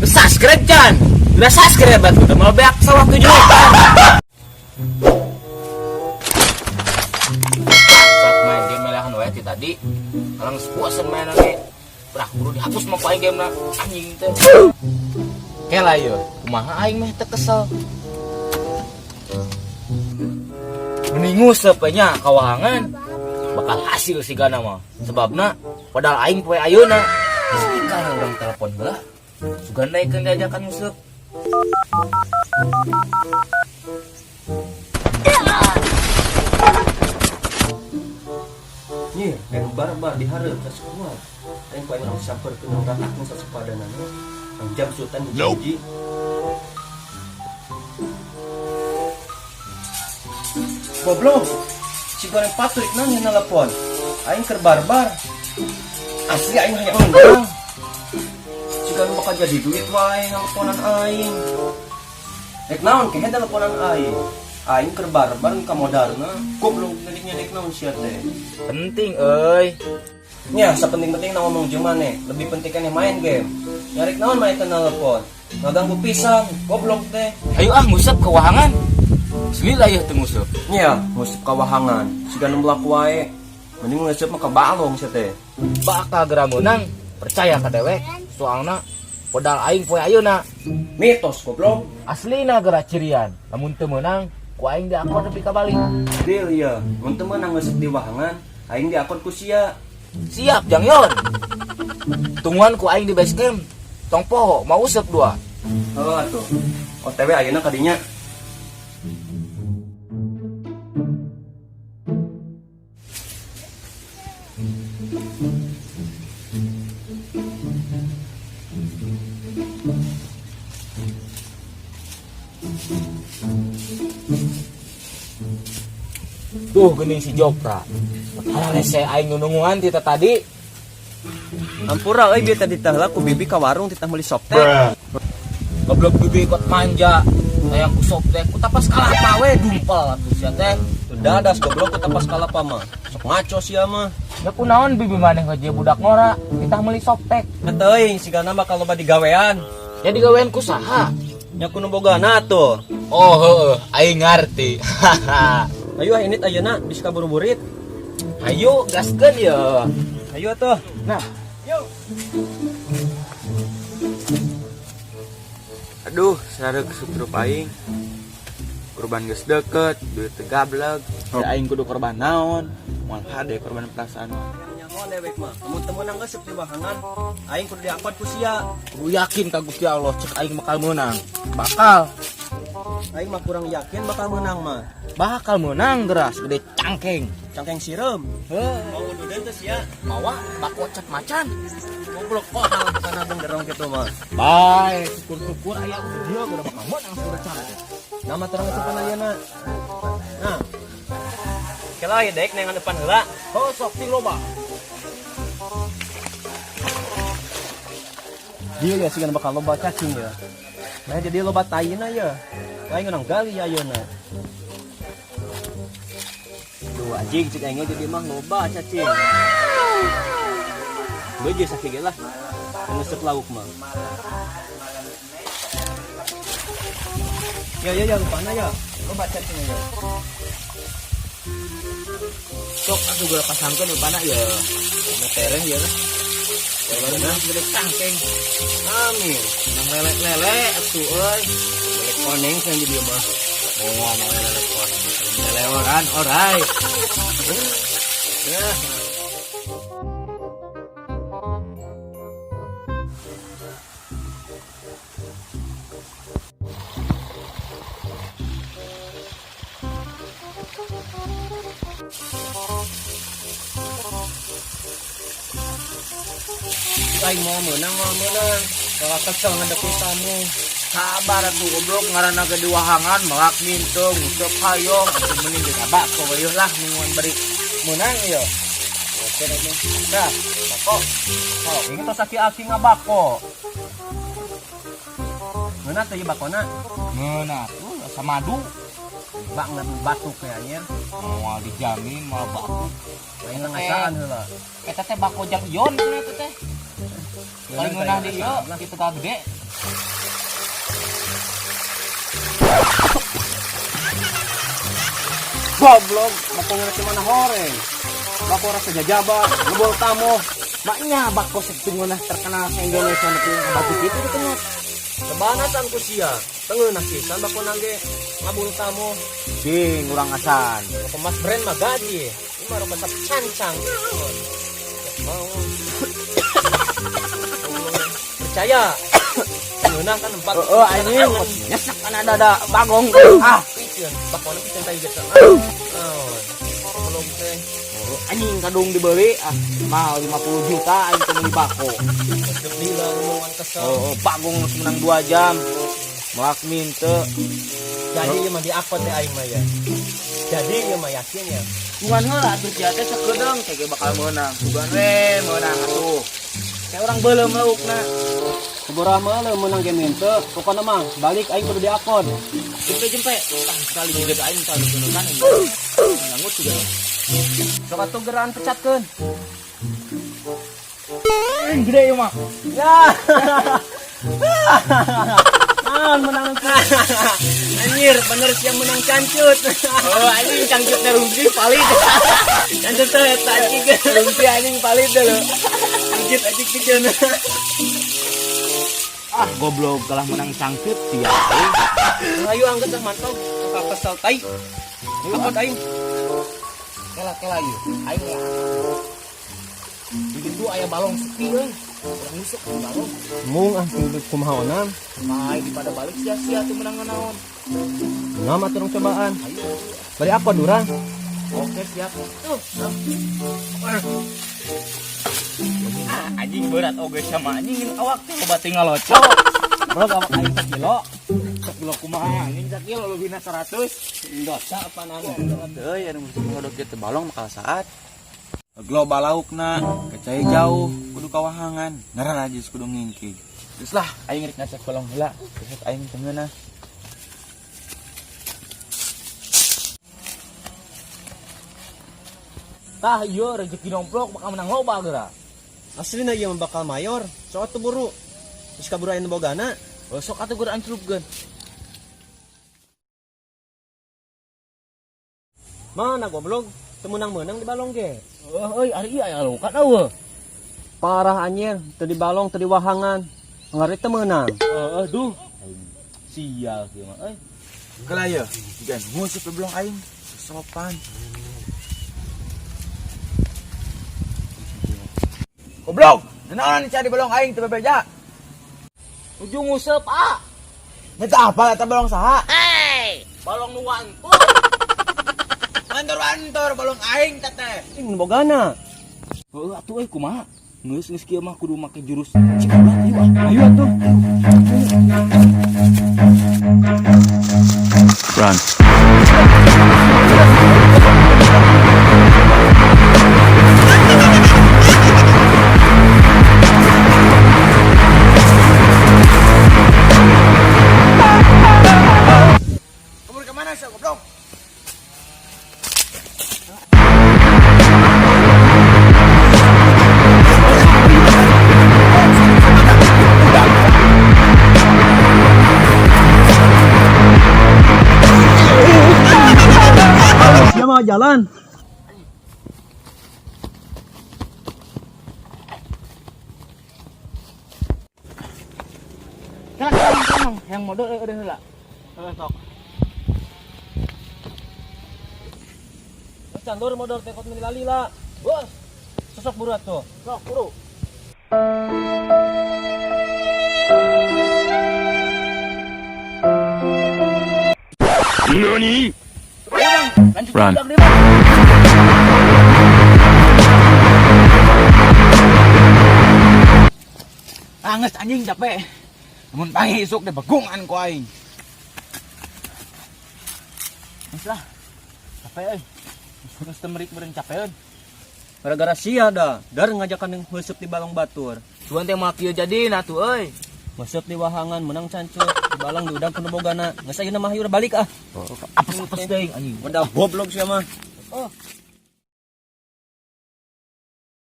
Subscribe can. Udah subscribe batu teh mau beak sawah 7 hutan. Saat main game melehan wae ti tadi. Kalau geus bosen main lagi. Brah kudu dihapus mah ku aing game na anjing teh. Kela ieu, kumaha aing meh teu kesel. Mending nguseup we nya kawahangan bakal hasil sigana mah. Sebabna padahal aing poe ayeuna. Sekarang urang telepon heula. Sugan daekeun diajakan nguseup. Nyir, aing barbar dihareup sasekuat. Aing ku aing urang sampeurkeun urang ratakeun sasepadanana. Urang jam sultan hiji-hiji. Goblok. Si goreng Patrick nanya nelpon. Aing keur barbar. Asli aing hayang menang. Siga nu bakal jadi duit wae nelponan aing. Rek naon kehe teleponan aing. Aing keur barbar ka modarna. Goblok nyedek-nyedek naon sia teh. Penting euy. Nya sapenting-penting na ngomong jeung maneh, lebih penting kan main game. Nyarik naon main teh nelpon. Ngaganggu pisan, goblok teh. Ayo ah nguseup ke wahangan. Selila ieu teu nguseup. Nya, nguseup ka wahangan. Siga nu melak wae. Mending nguseup mah ka balong sia teh. Bakal geura meunang, percaya ka dewek. Soalna modal aing poe ayeuna. Mitos goblok. Aslina geura cirian. Lamun teu meunang, ku aing diakor nepi ka balik. Deal ya, mun teu meunang nguseup di wahangan, aing diakor ku sia. Siap Jang Yon. Tungguan ku aing di base camp. Tong poho mau useup dua. Heuh atuh. OTW ayeuna ka dinya. Duh geuning si Jopra. Alah rese aing nununguan ti tadi. Ampura euy bieu tadi teh heula ku bibi ka warung titah meuli softtek. Goblok bibi ikut manja. Hayang ku softtek ku tapas kalapa we dumpel atuh sia teh. Teu dadas goblok ku tapas kalapa mah. Sok ngaco sia mah. Ya kunaon bibi maneh ka budak ngora titah meuli softtek. Teuing sigana bakal loba digawean. Ya digawean ku saha? Nya ku nu bogana atuh. Oh heueuh, aing ngarti. Ayo ah init ayeuna bisa kaburu-burit. Ayo gaskeun ye. Ayo atuh. Nah, yo. Aduh, sareuk sutrup aing. Kurban geus deket, duit teu gableg. Ya aing kudu korban naon? Moal hade korban perasaan. Nyaho dewek mah. Lamun teu meunang geus di wahangan, aing kudu diangkot ku sia. Kudu yakin ka Gusti Allah cek aing bakal meunang. Bakal. Aing mah kurang yakin bakal meunang mah. Bakal meunang geras gede cangkeng. Cangkeng sireum. Heuh. Mau ududeun teh sia. Mawa bako cat macan. Goblok kok kana benderong kitu mah. Bae, syukur-syukur aya dia geura bakal meunang sudah cangkeng. Nama terang cepan ayeuna. Nah. Kela ieu dek neangan depan heula. Oh, sok ting loba. Dia ya sih bakal loba cacing ya. Nah jadi loba tayina ya. Aing urang gali ayeuna. Duh anjing cek aing jadi mah loba cacing. Beje sakit ge lah. Ngesep lauk mah. Ya ya ya rupana ya. Loba cacing ya. Sok atuh geura pasangkeun rupana ya. Nah, tereh ya lah. Nah, gede cangkeng. Amin. Nang lele-lele atuh euy. Lele koneng kan jadi mah. Oh, mau lele koneng. Lele oran orai. Ya. Aing mau menang, mau menang. Kalau kesel ngadepin tamu. Sabar atuh goblok ngaranna ge diwahangan melak mintung nguseup hayong atuh mending geus bako we lah mingguan beri menang ieu. Oke deh. Dah, bako. Oh, ini tos aki-aki ngabako. Ngeunah teh ieu bakona? Ngeunah tuh rasa madu. Bak ngan batuk ya anjir. Moal dijamin moal batuk. Lain ngasaan heula. Eta teh bako jang ion cenah eta teh. Paling ngeunah di ieu di Tegal Gede. Goblok, bako ngeunah mana horeng. Bako rasa jajaba, ngebol tamu. Maknya bako setungunah terkenal sa Indonesia nepi ka batu kitu dikenyot. Sebanasan ku sia. Tengeunah pisan bako nangge ngabul tamu. Cing urang asan. Rokok Mas Brand mah gaji. Ini mah rokok cancang. Mau. Percaya. Ngeunah kan empat. Oh, anjing nyesek kana dada bagong. Ah, Piceun, bakona piceun tai geus. Naon. Belum teh. Anjing kadung dibeli ah mahal 50 juta aing teh meuli bako. Gede lah ngomongan kesel. Oh, bagong geus menang 2 jam. Melak minte. Jadi ieu mah diakon teh aing mah ya. Jadi ieu mah yakin ya. Sugan heula atuh sia teh sakedeung teh ge bakal meunang. Sugan we meunang atuh. Kayak orang beuleum laukna. Sabaraha mah meunang ge minte, pokona mah balik aing kudu diakon. Jempe-jempe. Tah sekali juga aing tah digunakan aing. Ngangut juga. Sok atuh geran pecatkeun. Gede ieu mah. Ya. Ah, menang. Anjir, bener sih yang menang cancut. Oh, anjing cangcutnya rumpi valid. Cancut teh eta anjing. Rumpi anjing valid deh lo. Anjir anjing pijeun. Ah, goblok kalah menang cangcut sia. Ayo angkat lah mantap. Kesel tai. Angkat aing. Kela-kela ieu. Aing ya. Begitu aya balong sepi euy. Urang nusuk di balong. Mung ah kudu kumaha onam. Mai pada balik sia-sia tuh menang naon. Nama atuh urang cobaan. Ayo. Bari apa durang? Oke, siap. Tuh. Ah, anjing berat oge sama anjing awak teh loba tinggal locok. Bro, awak aing sakilo. Sakilo kumaha anjing sakilo leuwihna 100. Dosa apa nana? Euy, anu musim ngodok ieu teh balong bakal saat. Global laukna, kecai jauh, kudu kawahangan, ngararajis kudu ngingkig. Geus lah, aing rek ngacak balong heula, geus aing teu ngeunah. Tah ieu rezeki nomplok bakal menang loba geura. Aslina ieu mah bakal mayor, sok atuh buru. Geus kaburu aya nu bogana. Oh, sok atuh geura ancelupkeun. Mana goblok? Teu meunang-meunang di balong ge. Oh, euy ari ieu aya laukan eueuh. Parah anjir, teu di balong, teu di wahangan. Ngari teu meunang. Heeh, duh. Sial kieu mah euy. Geula ye, jiga nguseup di balong aing, sopan. Goblok, naon cari balong aing teu bebeja? Ujung nguseup ah. Nyata apa eta balong saha? Balong nu wantu. Antor-antor balong aing teteh. Ih, nu bogana. Heuh atuh euy kumaha? Geus geus kieu mah kudu make jurus cikulat ieu ah. Ayo atuh. Run. Kabur kemana sih, goblok? Dia mau jalan. Kela kela kela yang modal eueuh heula. Heeh sok. Candur modal tekot menilali lah. Bos. Sosok buru atuh. Sok buru. NANI? Lanjut Run. udah, Bang. Anges anjing capek. Namun pagi isuk deh bagungan ku aing. Geus lah. Capek euy. Geus teu merik meureun capeun. Gara-gara sia dah, dar ngajakan yang heuseuk di balong batur. Cuan teh moal kieu jadina tuh euy. Heuseuk di wahangan menang cancut, di balong diudang ku nu bogana. Geus ayeuna mah hayu balik ah. Apes-apes deui anjing. Modal goblok sia mah. Oh.